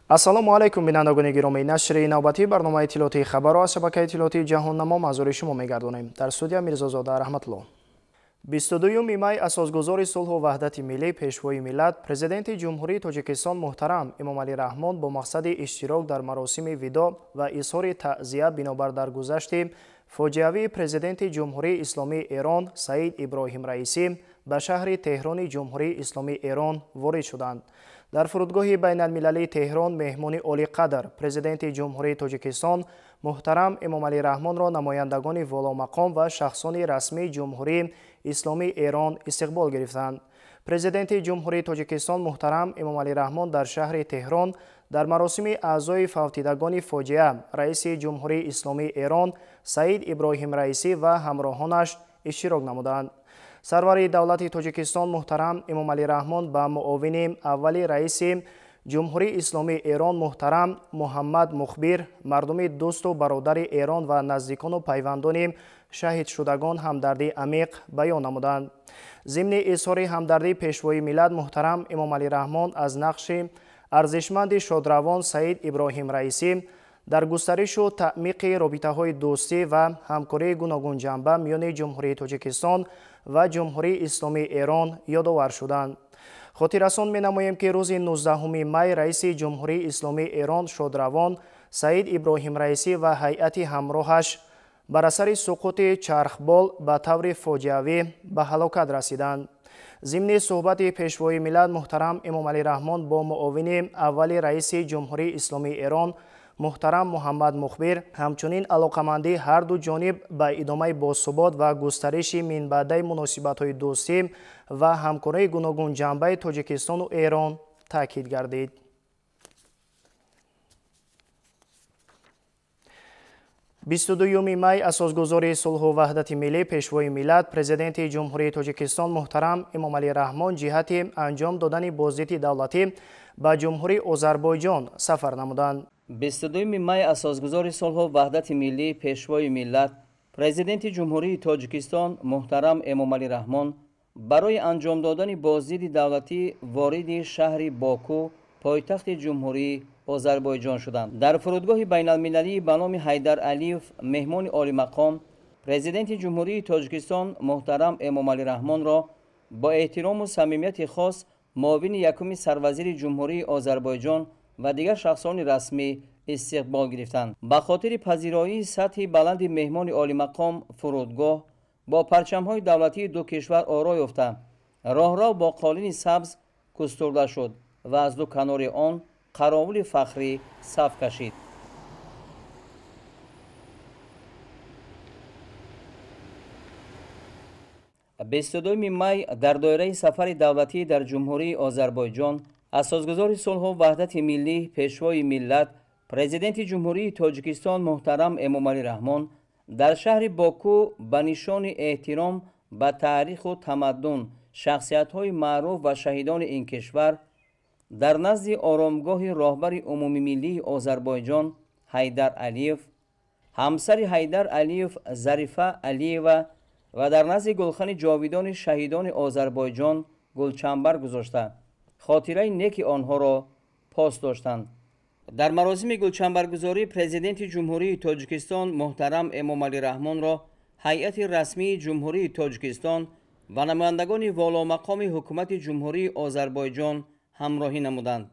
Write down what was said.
Ассалому алайкум, бинандагони гиромӣ. Нашри навбатии барномаи иттилоотии хабарро аз шабакаи иттилоотии Ҷаҳоннамо манзури шумо мегардонем. Дар студия Мирзозода Раҳматулло. 22 май асосгузори сулҳу ваҳдати миллӣ, пешвои миллат, президенти Ҷумҳурии Тоҷикистон муҳтарам Эмомалӣ Раҳмон бо мақсади иштирок дар маросими видо ва изҳори таъзия бинобар даргузашти фоҷиавии президенти Ҷумҳурии Исломии Эрон Саид Иброҳим Раисӣ ба шаҳри Теҳрони Ҷумҳурии Исломии Эрон ворид шуданд. Дар фурудгоҳи байналмилалии Теҳрон меҳмони олиқадр, президенти Ҷумҳурии Тоҷикистон муҳтарам Эмомалӣ Раҳмонро намояндагони воломақом ва шахсони расмии Ҷумҳурии Исломии Эрон истиқбол гирифтанд. Президенти Ҷумҳурии Тоҷикистон муҳтарам Эмомалӣ Раҳмон дар шаҳри Теҳрон дар маросими аъзои фавтидагони фоҷиа раиси Ҷумҳурии Исломии Эрон Саид Иброҳим Раисӣ ва ҳамроҳонаш иштирок намуданд. Сарвари давлати Тоҷикистон муҳтарам Эмомалӣ Раҳмон ба муовини аввали раиси Ҷумҳурии Исломии Эрон муҳтарам Муҳаммад Мухбир, мардуми дӯсту бародари Эрон ва наздикону пайвандони шаҳидшудагон ҳамдардии амиқ баён намуданд. Зимни изҳори ҳамдардии пешвои миллат муҳтарам Эмомалӣ Раҳмон аз нақши арзишманди шодравон Саид Иброҳим Раисӣ дар густаришу таъмиқи робитаҳои дӯстӣ ва ҳамкории гуногунҷанба миёни Ҷумҳурии Тоҷикистон ва Ҷумҳурии Исломии Эрон ёдовар шуданд. Хотиррасон менамоем, ки рӯзи 19 май раиси Ҷумҳурии Исломии Эрон шодравон Саид Иброҳим Раисӣ ва ҳайати ҳамроҳаш бар асари суқути чархбол ба таври фоҷиавӣ ба ҳалокат расиданд. Зимни суҳбати пешвои миллат муҳтарам Эмомалӣ Раҳмон бо муовини аввали раиси Ҷумҳурии Исломии Эрон муҳтарам Муҳаммад Мухбир ҳамчунин алоқамандии ҳарду ҷониб ба идомаи босубот ва густариши минбаъдаи муносибатҳои дӯстӣ ва ҳамкории гуногунҷанбаи Тоҷикистону Эрон таъкид гардид. 22 май асосгузори сулҳу ваҳдати миллӣ, пешвои миллат, президенти Ҷумҳурии Тоҷикистон муҳтарам Эмомалӣ Раҳмон ҷиҳати анҷом додани боздиди давлатӣ ба Ҷумҳурии Озарбойҷон сафар намуданд. 22 май асосгузори сулҳу ваҳдати миллӣ, пешвои миллат, президенти Ҷумҳурии Тоҷикистон муҳтарам Эмомалӣ Раҳмон барои анҷом додани боздиди давлатӣ вориди шаҳри Боку, пойтахти Ҷумҳурии Озарбойҷон шуданд. Дар фурудгоҳи байналмилалӣ ба номи Ҳайдар Алиев меҳмони олимақом, президенти Ҷумҳурии Тоҷикистон муҳтарам Эмомалӣ Раҳмонро бо эҳтирому самимияти хос муовини якуми сарвазири Ҷумҳурии Озарбойҷон ва дигар шахсони расмӣ истиқбол гирифтанд. Ба хотири пазироии сатҳи баланди меҳмони олимақом фурудгоҳ бо парчамҳои давлатии ду кишвар оро ёфта, роҳрав бо қолини сабз кустурда шуд ва аз ду канори он қаровули фахрӣ саф кашид. 22 май дар доираи сафари давлатӣ дар Ҷумҳурии Озарбойҷон асосгузори сулҳу ваҳдати миллӣ, пешвои миллат, президенти Ҷумҳурии Тоҷикистон муҳтарам Эмомалӣ Раҳмон дар шаҳри Боку ба нишони эҳтиром ба таъриху тамаддун, шахсиятҳои маъруф ва шаҳидони ин кишвар дар назди оромгоҳи роҳбари умумимиллии Озарбойҷон Ҳайдар Алиев, ҳамсари Ҳайдар Алиев Зарифа Алиева ва дар назди гулхани ҷовидони шаҳидони Озарбойҷон гулчамбар гузошта, хотираи неки онҳоро пос доштанд. Дар маросими гулчамбаргузорӣ президенти Ҷумҳурии Тоҷикистон муҳтарам Эмомалӣ Раҳмонро ҳайати расмии Ҷумҳурии Тоҷикистон ва намояндагони воломақоми ҳукумати Ҷумҳурии Озарбойҷон ҳамроҳӣ намуданд.